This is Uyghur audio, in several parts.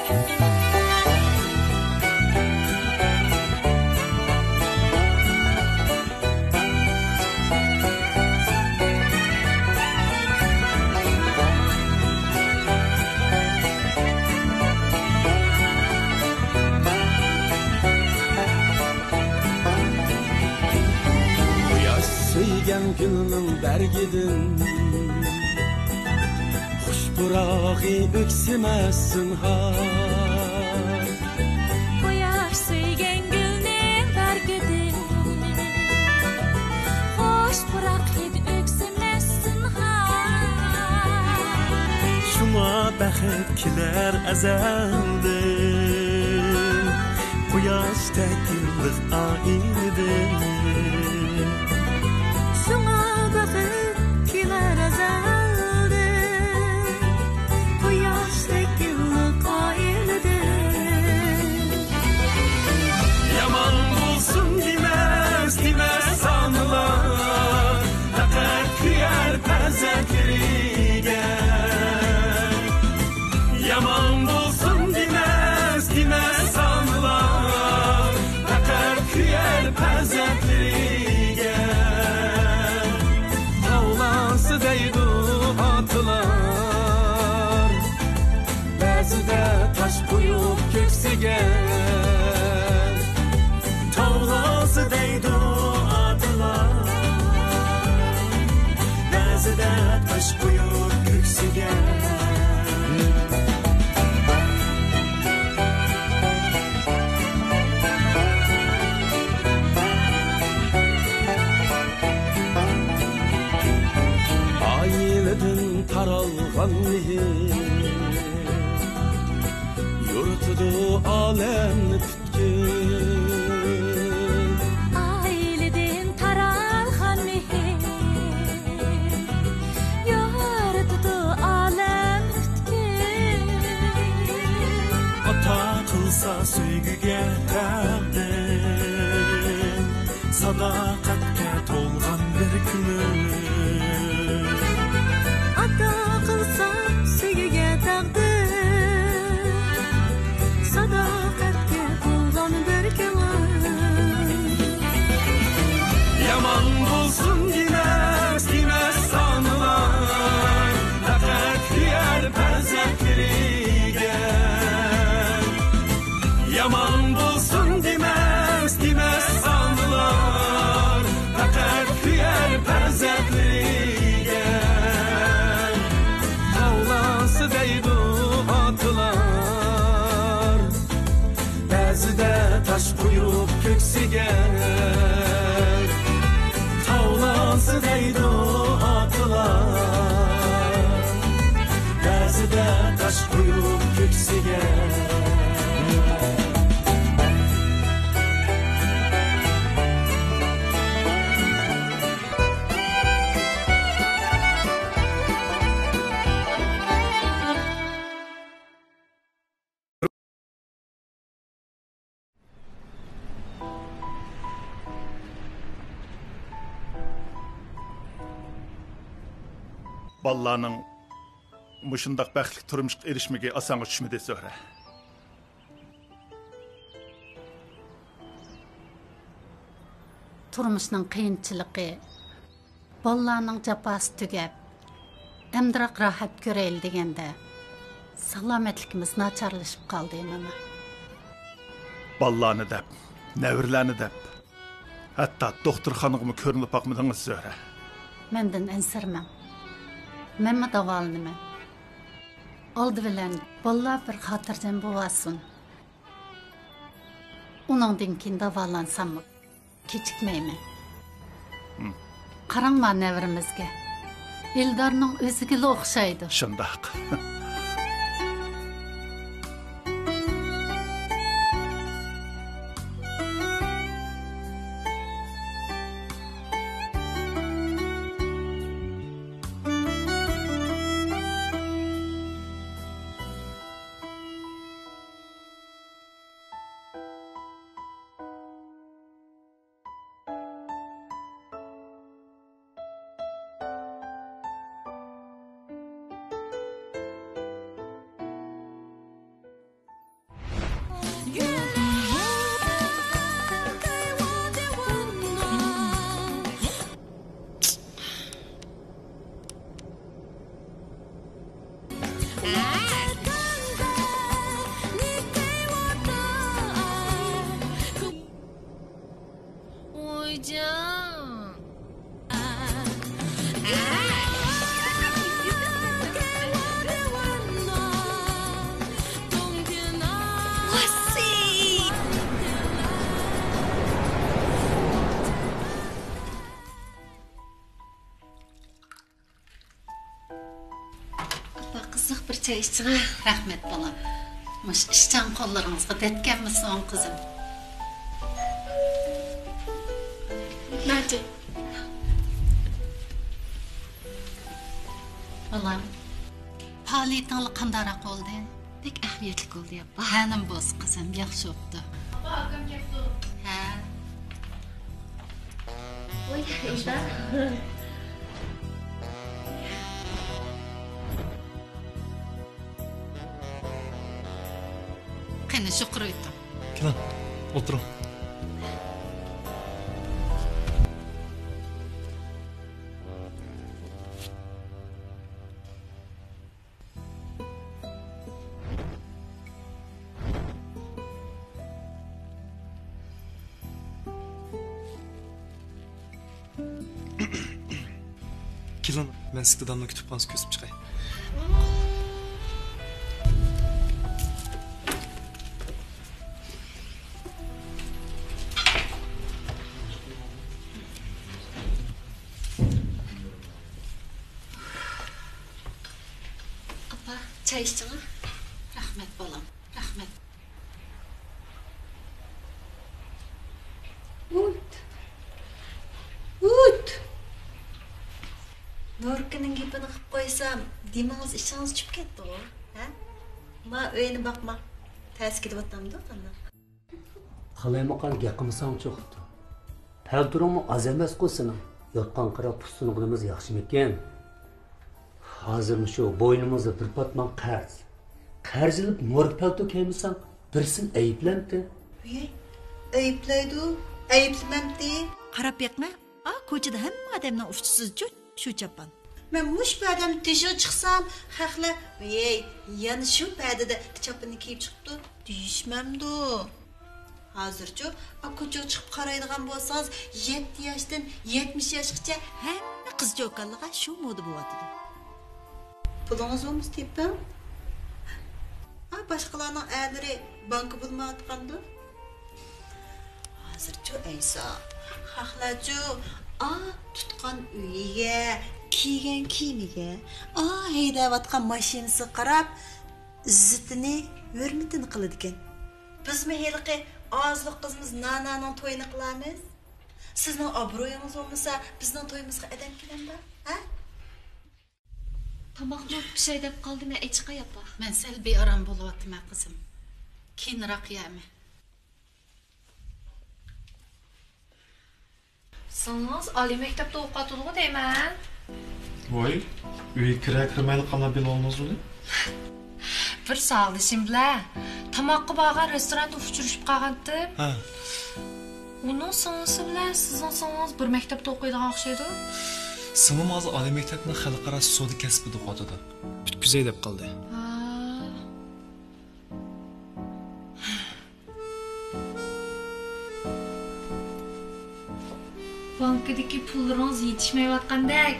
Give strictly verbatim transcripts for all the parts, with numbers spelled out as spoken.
قۇياش سۆيگەن گۈلنىڭ بەرگىدىن، خۇش پۇراقى ئۆكسىمەس زىنھار. قۇياش سۆيگەن گۈلنىڭ بەرگىدىن، خۇش پۇراق ھىدى ئۆكسىمەس زىنھار. شۇڭا بەخت كېلەر ئەزەلدىن، قۇياشتەك يىللىق ئائىلىدىن. شۇڭا بەخت كېلەر ئەزەلدىن، قۇياشتەك يىللىق ئائىلىدىن. يامان بولسۇن دېمەس، دېمەس ئانىلار، پەقەت كۆيەر پەرزەنتلىرىگە. يامان بولسۇن دېمەس، دېمەس ئانىلار، پەقەت كۆيەر پەرزەنتلىرىگە. تاۋلانسا دەيدۇ ئاتىلار، بەزىدە تاش قويۇپ كۆكسىگە. تاۋلانسا دەيدۇ ئاتىلار، بەزىدە تاش قويۇپ كۆكسىگە. ئائىلىدىن تارالغان مېھىر يورۇتىدۇ ئالەمنى پۈتكۈل. ئائىلىدىن تارالغان مېھىر يورۇتىدۇ ئالەمنى پۈتكۈل. ئاتا قىلسا سۆيگۈگە تەقدىر، ساداقەتكە تولغان بىر كۆڭۈل. ئاتا قىلسا سۆيگۈگە تەقدىر، ساداقەتكە تولغان بىر كۆڭۈل. يامان بولسۇن دېمەس، دېمەس ئانىلار، پەقەت كۆيەر پەرزەنتلىرىگە. يامان بولسۇن دېمەس، دېمەس ئانىلار، پەقەت كۆيەر پەرزەنتلىرىگە. تاۋلانسا دەيدۇ ئاتىلار، بەزىدە تاش قويۇپ كۆكسىگە. تاۋلانسا دەيدۇ ئاتىلار، بەزىدە تاش قويۇپ كۆكسىگە. بالىلارنىڭ مۇشۇنداق بەختلىك تۇرمۇشقا ئېرىشمىكى ئاسانغا چۈشمىدى، زۆھرە. تۇرمۇشنىڭ قىيىنچىلىقى، بالىلارنىڭ جاپاسى تۈگەپ، ئەمدىراق راھەت كۆرەيلى دېگەندە، سالامەتلىكىمىز ناچارلىشىپ قالدى، مانا. بالىلارنى دەپ، نەۋرىلەرنى دەپ، ھەتتا دوختۇرخانىغىمۇ كۆرۈنۈپ باقمىدىڭىز، زۆھرە. مەندىن ئەنسىرىمەڭ. مەنمۇ داۋالىنىمەن. ئالدى بىلەن بالىلار بىر خاتىرجەم بولۇۋالسۇن. ئۇنىڭدىن كېيىن داۋالانساممۇ كېچىكمەيمەن. ھىم. قاراڭ ما نەۋرىمىزگە. ئېلدارنىڭ ئۆزىگىلا ئوخشايدۇ. شۇنداق. چاي ئىچىڭە. رەھمەت، بالام. مۇشۇ ئىشچان قوللىرىڭىزغا دەتكەنمىسۇن، قىزىم. ناجى. بالام، پائالىيىتىڭلار قانداقراق بولدى؟ بەك ئەھمىيەتلىك بولدى، ئاپا. ھە، نېمە بولسا، قىزىم، ياخشى بوپتۇ. ئاپا، ئاكام كەپتۇ. ھە. ۋاي، ئىشلار. قېنى، يۇقىرى ئۆتۈڭ. كېلىڭ، ئولتۇرۇڭ. كېلىڭ، مەن سىزگە دادامنىڭ كۇتۇپخانىسىنى كۆرسىتىپ چىقاي. ئاپا، چاي ئىچىڭە. رەھمەت، بالام، رەھمەت. ۋۇت! ۋۇت! نۇركىنىڭ گېپىنى قىپ قويسام، دېمىڭىز ئىچىڭىز چۈشۈپ كەتتىغۇ، ھە؟ ما ئۆينى باقما، تەس كېتىۋاتامدۇ قانداق؟ قالايمىقان گەپ قىلمىساڭچۇ، خوتۇن. پەلتويۇڭمۇ ئاز ئەمەسقۇ سېنىڭ. يوتقان قاراپ پۇستىنى قىلىمىز ياخشىمىكىن؟ ھازىر مۇشۇ بوينىمىزدا بىر پاتمان قەرز. قەرز ئېلىپ نورۇك پەلتو كىيمىسەڭ، بىرسىنى ئەيىبلەمتى؟ ۋىي، ئەيىبلەيدۇ، ئەيىبلىمەمتى؟ قاراپ بېقىڭە، ئا كوچىدا ھەممە ئادەمنىڭ ئۇچىسىزچۇ شۇ چاپان. مەن مۇشۇ بىر ئادەمنىڭ تېشىغا چىقسام، خەقلەر، ۋىي، يەنە شۇ پەدىدە چاپىنىنى كىيىپ چىقىپتۇ دېيىشمەمدۇ؟ ھازىرچۇ، ئا، كوچىغا چىقىپ قارايدىغان بولسىڭىز، يەتتە ياشتىن يەتمىش ياشقىچە ھەممە قىز چوكانلىرىغا شۇ مودا بولۇۋاتىدۇ. پۇلىڭىز بولمىسا تېپىڭ. ئا، باشقىلارنىڭ ئەرلىرى بانكا بولمايۋاتقاندۇ؟ ھازىرچۇ ئەيسا، خەقلەرچۇ، ئا، تۇتقان ئۆيىگە، كىيگەن كىيىمىگە، ئا، ھەيدەۋاتقان ماشىنىسىغا قاراپ، ئىززىتىنى، ھۆرمىتىنى قىلىدىكەن. بىزمۇ ھېلىقى ئازلىق قىزىمىز نانانىڭ تويىنى قىلارمىز. سىزنىڭ ئابرۇيىڭىز بولمىسا، بىزنىڭ تويىمىزغا ئادەم كېلەمدۇ، ھە؟ تاماقمۇ پىشاي دەپ قالدى، مەن ئېچىقاي، ئاپا. مەن سەل بىئارام بولۇۋاتىمەن، قىزىم. كېيىنراق يەرمەن. سىڭلىڭىز ئالىي مەكتەپتە ئوقۇۋاتىدىغۇ دەيمەن. ۋاي، ئۆيگە كىرەر كىرمەيلا قانداق بىلىۋالدىڭىز ئۇنى؟ بىر ساۋاقدىشىم بىلەن تاماققا بارغان رېستوراندا ئۇچرىشىپ قالغانتىم. ھە. ئۇنىڭ سىڭلىسى بىلەن سىزنىڭ سىڭلىڭىز بىر مەكتەپتە ئوقۇيدىغان ئوخشايدۇ. سىڭلىم ھازىر ئالىي مەكتەپنىڭ خەلقئارا سودا كەسپىدە ئوقۇۋاتىدۇ. پۈتكۈزەي دەپ قالدى. ھا. بانكىدىكى پۇللىرىڭىز يېتىشمەيۋاتقاندەك.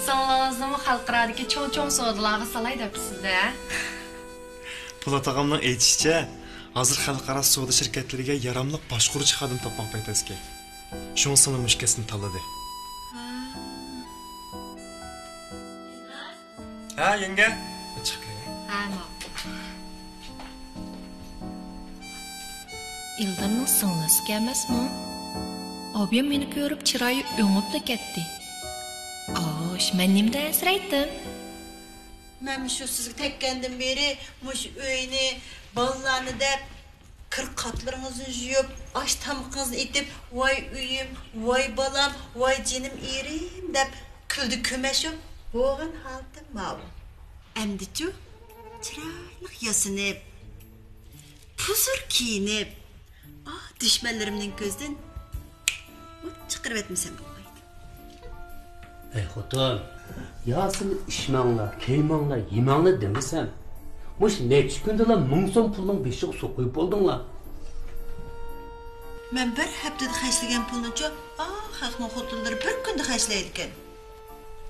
سىڭلىڭىزنىمۇ خەلقئارادىكى چوڭ-چوڭ سودىلارغا سالاي دەپسىز-دە. پولات ئاغامنىڭ ئېيتىشىچە، ھازىر خەلقئارا سودا شىركەتلىرىگە ياراملىق باشقۇرۇش خادىمى تاپماق بەك تەسكەن. شۇڭا سىڭلىم مۇشۇ كەسىپنى تاللىدى. ھە. ھە، يەڭگە. چىق كىرەي. ھە، ماقۇل. ئىلدىرنىڭ سىڭلىسىكەن ئەمەسمۇ؟ ئابىيىم مېنى كۆرۈپ چىرايى ئۆڭۈپلا كەتتى. ئاش، مەن نېمىدە ئەنسىرەيتتىم؟ مەن مۇشۇ سىزگە تەگكەندىن بېرى مۇشۇ ئۆينى، بالىلارنى دەپ، كىر قاتلىرىڭىزنى يۇيۇپ، ئاش تامىقىڭىزنى ئېتىپ، ۋاي ئۆيۈم، ۋاي بالام، ۋاي جېنىم ئېرىم دەپ كۈلدە كۆمەچ بولۇپ بولغان ھالىتىم ماۋۇ. ئەمدىچۇ، چىرايلىق ياسىنىپ، پۇزۇر كىيىنىپ، ئا، دۈشمەنلىرىمنىڭ كۆزىدىن ئوت چىقىرىۋەتمىسەم بولمايدۇ. ئەي خوتۇن، ياسىنىپ ئىچمەڭلار، كىيمەڭلار، يېمەڭلار دېمىسەم، مۇشۇ نەچچە كۈندىلا مىڭ سوم پۇلنىڭ بېشىغا سۇ قۇيۇپ بولدۇڭلار. مەن بىر ھەپتىدە خەجلىگەن پۇلنىچۇ، ئا، خەقنىڭ خوتۇنلىرى بىر كۈندە خەجلەيدىكەن.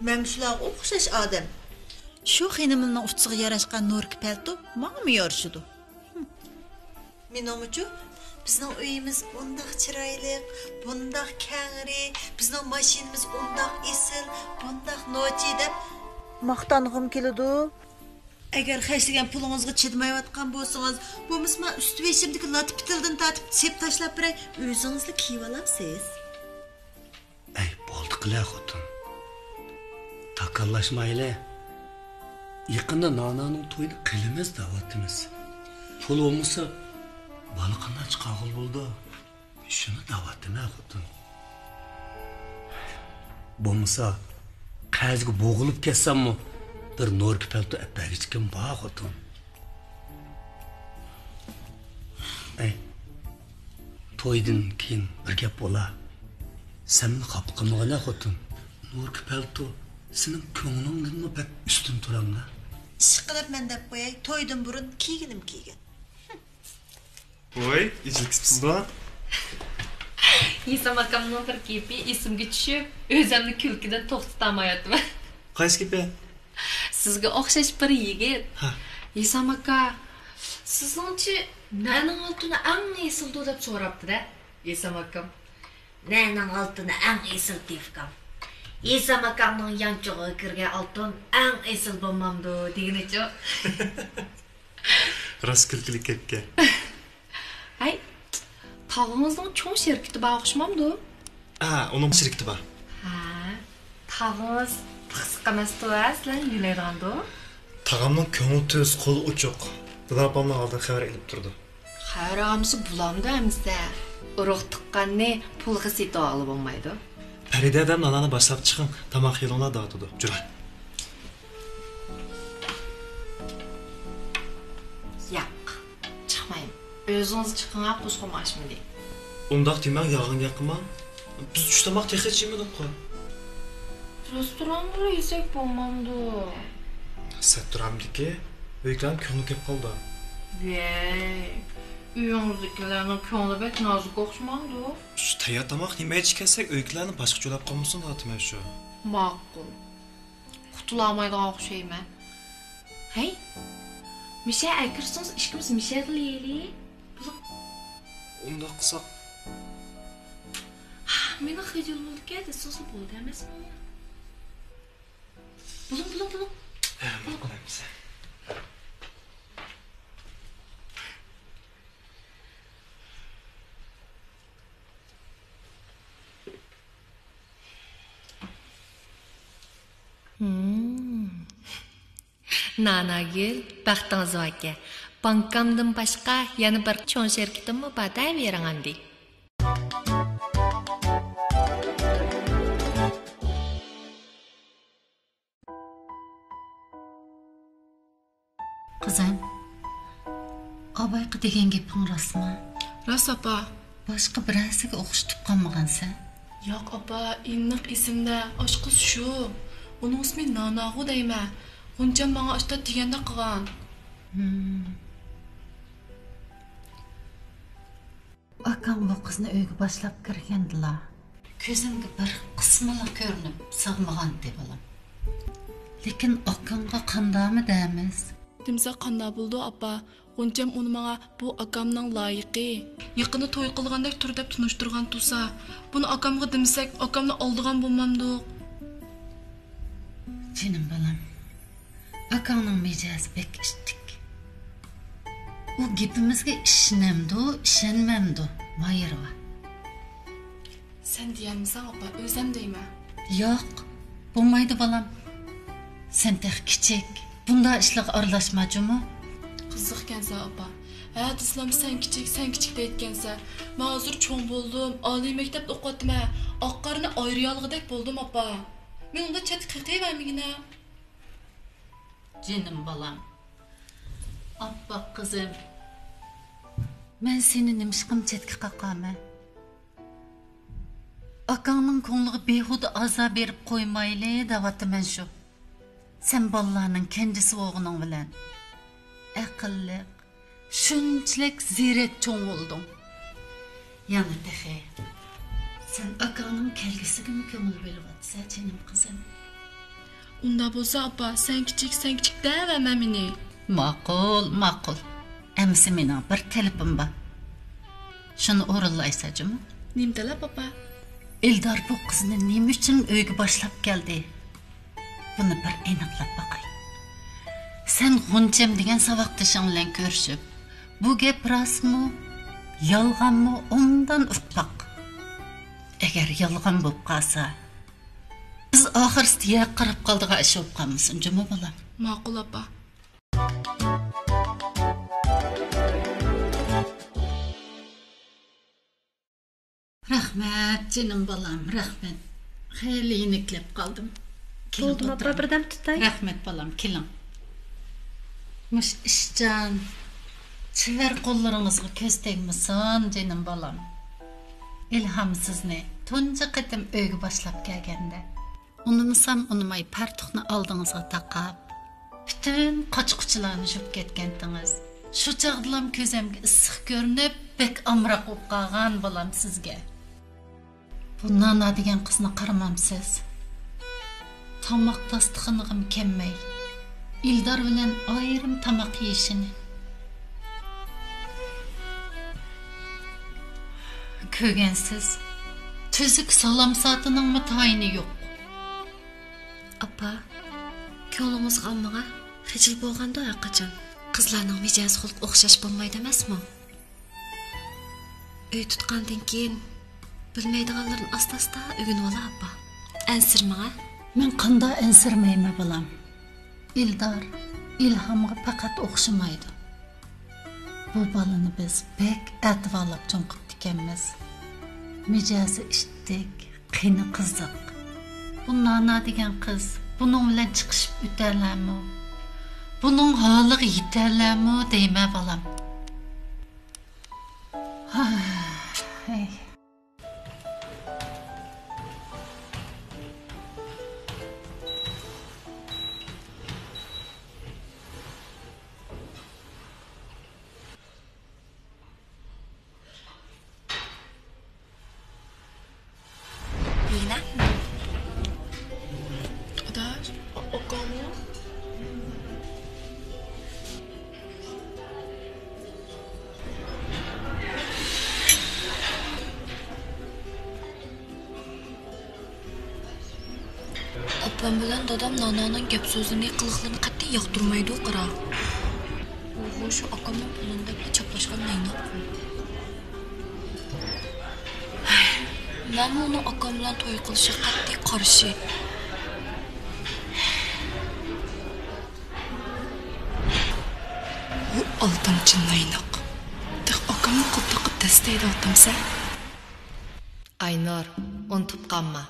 مەن شۇلارغا ئوخشاش ئادەم. شۇ خېنىملىنىڭ ئۇچىسىغا ياراشقان نوركا پەلتو ماڭىمۇ يارىشىدۇ. مېنىڭمۇچۇ، بىزنىڭ ئۆيىمىز ئۇنداق چىرايلىق، بۇنداق كەڭرى، بىزنىڭ ماشىنىمىز ئۇنداق ئېسىل، بۇنداق نوچى دەپ ماختانغۇم كېلىدۇ. ئەگەر خەجلىگەن پۇلىڭىزغا چىدىمايۋاتقان بولسىڭىز، بولمىسا مانا ئۈستى بېشىمدىكى لاتا پىتىلدىن تارتىپ سېپ تاشلاپ بېرەي، ئۆزىڭىزلا كىيىۋالامسىز. ئەي، بولدى قىلە خوتۇن. تاكاللاشمايلى. يېقىندا نانانىڭ تويىنى قىلىمىز دەۋاتىمىز. پۇل بولمىسا، بالا قانداق چىقارغىلى بولىدۇ؟ شۇنى دەۋاتىمەن خوتۇن. بولمىسا، قەرزگە بوغۇلۇپ كەتسەممۇ، بىر نوركا پەلتو ئەپ بەرگۈچىكىم بار خوتۇن. ئەي، تويدىن كېيىن بىر گەپ بولا. سەنمۇ خاپا قىلمىغىنە خوتۇن. نوركا پەلتو سېنىڭ كۆڭلۈڭدىنمۇ بەك ئۈستۈن تۇرامدا. ئىشقىلىپ مەن دەپ قوياي، تويدىن بۇرۇن كىيگىنىم كىيگەن. ۋوي، ئېچىلىپ كېتىپسىزغۇ؟ ھېسام ئاكامنىڭ بىر گېپى ئېسىمگە چۈشۈپ، ئۆزۈمنى كۈلكىدىن توختىتالمايۋاتىمەن. قايسى گېپى؟ سىزگە ئوخشاش بىر يىگىت. ھە. ھېسام ئاكا، سىزنىڭچە نەنىڭ ئالتۇنى ئەڭ ئېسىلدۇ دەپ سوراپتۇ-دە، ھېسام ئاكام. نەنىڭ ئالتۇنى ئەڭ ئېسىل تېفكام. ھېسام ئاكامنىڭ يانچۇقىغا كىرگەن ئالتۇن ئەڭ ئېسىل بولمامدۇ دېگىنىچۇ. راست كۈلكىلىك گەپكەن. ھەي، تاغىڭىزنىڭ چوڭ شىركىتى بار ئوخشىمامدۇ؟ ھە، ئۇنىڭ شىركىتى بار. ھە، تاغىڭىز پىخسىق ئەمەستۇ، ھە، سىلەرنى يۆلەيدىغاندۇ؟ تاغامنىڭ كۆڭلى تۈز، قولى ئوچۇق. دادا ئاپامنىڭ ئالدىغا خەۋەر ئېلىپ تۇرىدۇ. خەۋەر ئالمىسا بولامدۇ ئەمىسە؟ ئۇرۇق تۇغقاننى پۇلغا سېتىۋالغىلى بولمايدۇ. پەرىدە ھەدەم نانانى باشلاپ چىقىڭ، تاماق يېلىڭلار دەۋاتىدۇ. جۈرە. ياق، چىقمايمەن. ئۆزىڭىز چىقىڭا، قوشقۇم ئاچمىدى. ئۇنداق دېمەڭ، يالغان گەپ قىلماڭ. بىز چۈش تاماق تېخىچە يېمىدۇققۇ. رېستوراندا يېسەك بولمامدۇ؟ سەت تۇرامدىكى، ئۆيدىكىلەرنىڭ كۆڭلى كۆپ قالدى. ۋەي، ئۆيىڭىزدىكىلەرنىڭ كۆڭلى بەك نازۇك ئوخشىمامدۇ؟ شۇ تەييار تاماق يېمەيچە كەتسەك، ئۆيدىكىلەرنى باشقىچە ئويلاپ قالمىسۇن دەۋاتىمەن شۇ. ماقۇل. قۇتۇلالمايدىغان ئوخشايمەن. ھەي، مىشە ئەكىرسىڭىز ئىككىمىز مىشەدىلا يەيلى. بولۇڭ. ئۇنداق قىلساق. ھا، مېنىڭ خىجىل بولدىكەن دېسىڭىزلا بولدى ئەمەسمۇ؟ بولۇڭ، بولۇڭ، بولۇڭ. ھە، ماقۇل ئەمىسە. ھىم. ناناگۈل، بەختىڭىز باركەن. بانكامدىن باشقا يەنە بىر چوڭ شىركىتىممۇ بار دەۋېرىڭ ئەمدى. قىزىم، ئابايقا دېگەن گېپىڭ راستمۇ؟ راست، ئاپا. باشقا بىرەرسىگە ئوخشىتىپ قالمىغانسەن؟ ياق، ئاپا، ئېنىق ئېسىمدە. ئاشۇ قىز شۇ. ئۇنىڭ ئىسمى ناناغۇ دەيمەن. غۇنچەم ماڭا ئاشتات دېگەندەك قىلغان. ھىم. ئاكاڭ بۇ قىزنى ئۆيگە باشلاپ كىرگەندىلا، كۆزۈمگە بىر قىسمىلا كۆرۈنۈپ سىغمىغانتى، بالام. لېكىن ئاكاڭغا قانداقمۇ دەيمىز؟ دېمىسە قانداق بولىدۇ، ئاپا؟ غۇنچەم ئۇنى ماڭا بۇ ئاكامنىڭ لايىقى، يېقىندا توي قىلغاندەك تۇر دەپ تونۇشتۇرغان تۇرسا، بۇنى ئاكامغا دېمىسەك، ئاكامنى ئالدىغان بولمامدۇق؟ جېنىم بالام، ئاكاڭنىڭ مىجەزى بەك ئىتتىك. ئۇ گېپىمىزگە ئىشىنەمدۇ، ئىشەنمەمدۇ، مايىرى بار. سەن دېيەلمىسەڭ، ئاپا، ئۆزەم دەيمەن. ياق، بولمايدۇ، بالام. سەن تېخى كىچىك، بۇنداق ئىشلارغا ئارىلاشما جۇمۇ. قىزىقكەنسەن، ئاپا. ھە دېسىلەم، سەن كىچىك، سەن كىچىك دەيدىكەنسەن. مەن ھازىر چوڭ بولدۇم، ئالىي مەكتەپتە ئوقۇۋاتىمەن. ئاق قارىنى ئايرىيالىغۇدەك بولدۇم، ئاپا. مېنى ئۇنداق چەتكە قېقىۋەرمىگىنە. جېنىم بالام، ئاپئاق قىزىم، مەن سېنى نېمىشقىمۇ چەتكە قاقامەن؟ ئاكاڭنىڭ كۆڭلىگە بىھۇدە ئازار بېرىپ قويمايلى دەۋاتىمەن شۇ. سەن بالىلارنىڭ كەنجىسى بولغىنىڭ بىلەن ئەقىللىق، شۇنچىلىك زېرەك چوڭ بولدۇڭ. يەنە تېخى سەن ئاكاڭنىڭ كەلگۈسىگىمۇ كۆڭۈل بۆلۈۋاتىسەن، جېنىم قىزىم. ئۇنداق بولسا، ئاپا، سەن كىچىك، سەن كىچىك دەۋەرمە مېنى. ماقۇل، ماقۇل. ئەمىسە مېنىڭ بىر تەلىپىم بار. شۇنى ئورۇنلايسەن جۇمۇ. نېمە تەلەپ، ئاپا؟ ئېلدار بۇ قىزنى نېمە ئۈچۈن ئۆيگە باشلاپ كەلدى؟ بۇنى بىر ئېنىقلاپ باقاي. سەن غۇنچەم دېگەن ساۋاقدىشىڭ بىلەن كۆرۈشۈپ، بۇ گەپ راستمۇ، يالغانمۇ، ئوبدان ئۇقۇپ باق. ئەگەر يالغان بولۇپ قالسا، بىز ئاخىرسىدا يەرگە قاراپ قالىدىغان ئىش بولۇپ قالمىسۇن، جۇمۇ بالام. ماقۇل، ئاپا. رەھمەت، جېنىم بالام، رەھمەت. خېلى يېنىكلەپ قالدىم. كېلىڭ، بولدىمۇ، ئاپا، ئولتۇرۇڭ. بىردەم تۇتاي. رەھمەت، بالام، كېلىڭ. مۇشۇ ئىشچان، چېۋەر قوللىرىڭىزغا كۆز تەگمىسۇن، جېنىم بالام. ئىلھام سىزنى تۇنجى قېتىم ئۆيگە باشلاپ كەلگەندە، ئۇنىمىسام ئۇنىماي پەرتۇقنى ئالدىڭىزغا تاقاپ، پۈتۈن قاچا-قۇچىلارنى يۇيۇپ كەتكەنتىڭىز. شۇ چاغدىلام كۆزۈمگە ئىسسىق كۆرۈنۈپ، بەك ئامراق بولۇپ قالغان بالام سىزگە. بۇ نانا دېگەن قىزنى قارىمامسىز؟ تاماق داستىخىنىغىمۇ كەلمەي، ئىلدار بىلەن ئايرىم تاماق يېيىشىنى. كۆرگەنسىز، تۈزۈك سالام سائىتىنىڭمۇ تايىنى يوق. ئاپا، كۆڭلىڭىزگە ئالمىڭا، خىجىل بولغاندۇ ھەرقاچان. قىزلارنىڭ مىجەز خۇلقى ئوخشاش بولمايدۇ ئەمەسمۇ؟ ئۆي تۇتقاندىن كېيىن بىلمەيدىغانلىرىنى ئاستا-ئاستا ئۆگىنىۋالا، ئاپا. ئەنسىرىمىڭە. مەن قانداق ئەنسىرىمەيمەن، بالام؟ ئىلدار ئىلھامغا پەقەت ئوخشىمايدۇ. بۇ بالىنى بىز بەك ئەتىۋارلاپ چوڭ قىپتىكەنمىز. مىجەزى ئىتتىك، قېنى قىزىق. بۇ نانا دېگەن قىز بۇنىڭ بىلەن چىقىشىپ ئۆتەلەرمۇ؟ بۇنىڭ ھالىغا يېتەلەرمۇ دەيمەن، بالام. ھاي. لىنا. ئاداش، ئاكامۇ؟ ئاپام بىلەن دادام نانانىڭ گەپ سۆزىنى، قىلىقلىرىنى قەتئىي ياقتۇرمايدۇ، قارا. ئۇ شۇ ئاكامنىڭ پۇلىنى دەپلا چاپلاشقان نەيناق. مەنمۇ ئۇنىڭ ئاكام بىلەن توي قىلىشىغا قەتئىي قارشى. بۇ ئالدامچى نايناق. تېخى ئاكامنى قولتۇققا دەستەيدىۋاتامسەن؟ ئاينۇر، ئۇنتۇپ قالما.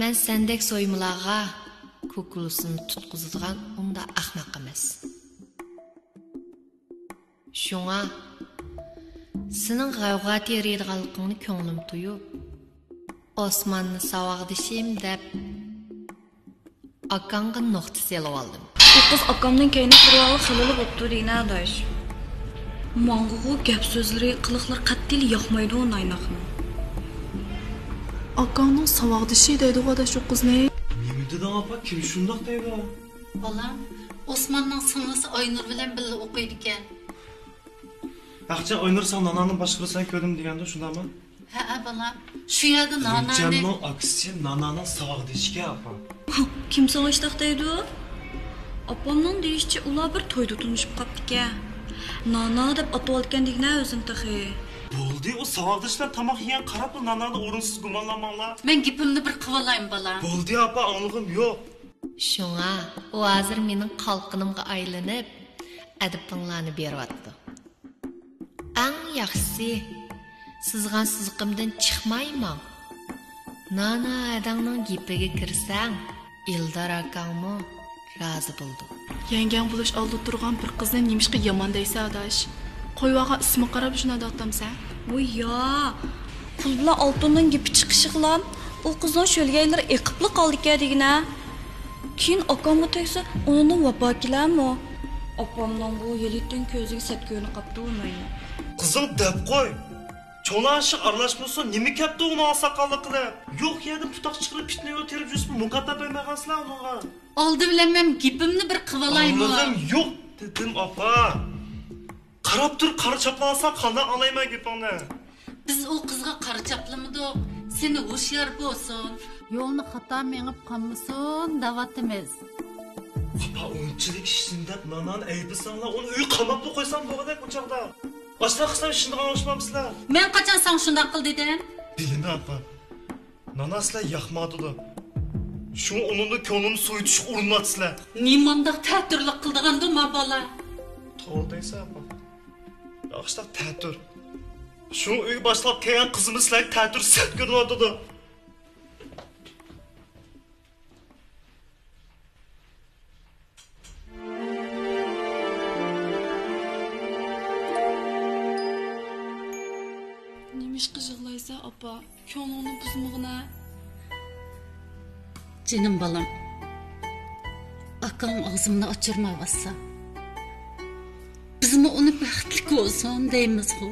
مەن سەندەك سويمىلارغا كۇكۇلىسىنى تۇتقۇزىدىغان ئۇنداق ئەخمەق ئەمەس. شۇڭا سېنىڭ غەۋغا تېرىيدىغانلىقىڭنى كۆڭلۈم تۇيۇپ، ئوسماننى ساۋاقدىشىم دەپ، ئاكاڭغا نۇقتا سېلىۋالدىم. ئۇ قىز ئاكامنىڭ كەينىگە كىرىۋالغىلى خېلىلا بوپتۇ دېگىنە، ئاداش. ماڭىغۇ گەپ سۆزلىرى، قىلىقلىرى قەتئىيلا ياقمايدۇ نايناقنىڭ. ئاكاڭنىڭ ساۋاقدىشى دەيدىغۇ، ئاداش، ئۇ قىزنى. نېمە دېدىڭ، ئاپا؟ كىم شۇنداق دەيدۇ؟ بالام، ئوسماننىڭ سىڭلىسى ئاينۇر بىلەن بىللە ئوقۇيدىكەن. ھەقچە ئاينۇر ساڭا نانانىڭ باشقىلىرى سەن كۆردۈم دېگەندۇ، شۇنداقمۇ؟ ھەئە، بالام. شۇ يەردە نانانى. غۇنچەمنىڭ ئاكىسى نانانىڭ ساۋاقدىشىكەن، ئاپا. كىم ساڭا ئىشتاق دەيدۇ؟ ئاپامنىڭ دېيىشىچە، ئۇلار بىر تويدا تونۇشۇپ قاپتىكەن. نانا دەپ ئاتىۋالىدىكەن دېگىنە ئۆزىنى تېخى. بولدى، ئۇ ساۋاقدىشلار تاماق يېگەن قاراپلا نانادا ئورۇنسىز گۇمانلانماڭلار. مەن گېپىمنى بىر قىلىۋالايمۇ، بالام؟ بولدى، ئاپا، ئاڭلىغۇم يوق. شۇڭا ئۇ ھازىر مېنىڭ قالقىنىمغا ئايلىنىپ، ئەدىپىڭلارنى بېرىۋاتىدۇ. ئەڭ ياخشىسى، سىزغان سىزىقىمدىن چىقماي ماڭ. نانا ھەدەڭنىڭ گېپىگە كىرسەڭ، ئىلدار ئاكاڭمۇ رازى بولىدۇ. يەڭگەڭ بولۇش ئالدىدا تۇرغان بىر قىزنى نېمىشقا يامان دەيسەن، ئاداش؟ قويۇۋالغان ئىسمىغا قاراپ شۇنداق دەۋاتامسەن؟ ۋوي يا، پۇل بىلەن ئالتۇننىڭ گېپى چىقىشىغىلا ئۇ قىزنىڭ شۆلگەيلىرى ئېقىپلا قالدىكەن دېگىنە. كېيىن ئاكامغا تەگسە، ئۇنىڭدىن ۋاپا كېلەرمۇ؟ ئاپامنىڭ بۇ يىلىتىن كۆزىگە سەت كۆرۈنۈپ قاپتۇ، مەيلى. قىزىڭ دەپ قوي. چوڭلار ئىشىغا ئارىلاشمىسۇن، نېمە كەپتۇ ئۇنىڭ ئاقساقاللىق قىلىپ؟ يوق يەردىن پۇتاق چىقىرىپ پىتنە يول تېرىپ يۈرسىمۇ مۇكاپات بەرمەيدىغانسىلەر ئۇنىڭغا. ئالدى بىلەن مەن گېپىمنى بىر قىلىۋالايمۇ؟ ئاڭلىغۇم يوق دېدىم، ئاپا. قاراپ تۇر، قارا چاپلانساڭ قانداق ئاڭلايمەن گېپىڭنى؟ بىز ئۇ قىزغا قارا چاپلىمىدۇق. سېنى ھوشيار بولسۇن. يولنى خاتا مېڭىپ قالمىسۇن دەۋاتىمىز. ئاپا، ئۇنچىلىك ئىشتىن دەپ نانانى ئەيىبلىسەڭلار، ئۇنى ئۆيگە قاماپلا قويسام بولغۇدەك ئۇ چاغدا. ئاشۇنداق قىلسام ئىشىنىدىغان ئوخشىمامسىلەر؟ مەن قاچان ساڭا شۇنداق قىل دېدىم؟ بىلىمەن ئاپا. نانا سىلەر ياقمايدۇ. شۇڭا ئۇنىڭدىن كۆڭلۈمنى سويۇتۇشقا ئۇرۇنۇۋاتىسىلەر. نېمانداق تەتۈرلۈك قىلىدىغاندۇ ما بالا؟ توغرا دەيسەن ئاپا. ياخشىلىق تەتۈر. شۇ ئۆيگە باشلاپ كەلگەن قىزىمىز سىلەرگە تەتۈر سەت كۆرۈنۈۋاتىدۇ. نېمىشقا يىغلايسەن ئاپا؟ كۆڭلۈڭنى بۇزمىغىنە. جېنىم بالام، ئاكاڭ ئاغزىمنى ئاچۇرمايۋاتسا، بىزمۇ ئۇنى بەختلىك بولسۇن دەيمىزغۇ.